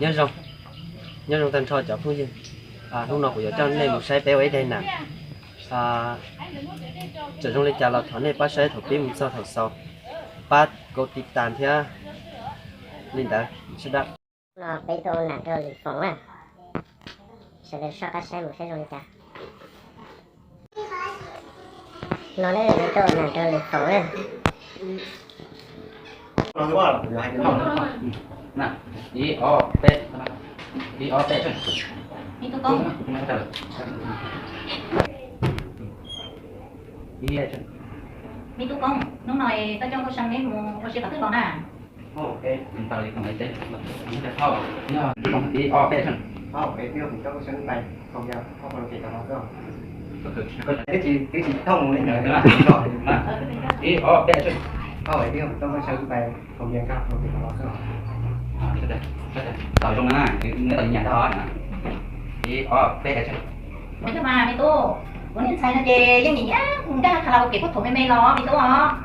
Nyob zoo, nyob zoo tag nrho cov phooj ywg. Hnub no kuv yuav coj nej mus saib peb ua ib daim nam. Txawm zoo li cas los thov nej pab saib thaum pib mus txog thaum xaus, pab kaus tiv tas thiab li ntawd sawv daws. No peb tuaj ua nam rau Lis Foom na, sawv daws soj qab saib mus saib zoo li cas. No ne, peb tuaj ua nam rau Lis Foom na. Ib, ob, peb, ib, ob, peb, tseg. Me tub Koob, hnub no koj coj Nkauj See neb mus ua si qhov twg los na? Ib, ob, peb, tseg. Ib, ob, peb, tseg. Tau zoo na, neb tau nyam tau. Ib, ob, peb, tseg. Mas me tub, kuv niag ntxhais no ces yeej nim niaj mus nkag karaoke puag thaum me me los me tub os.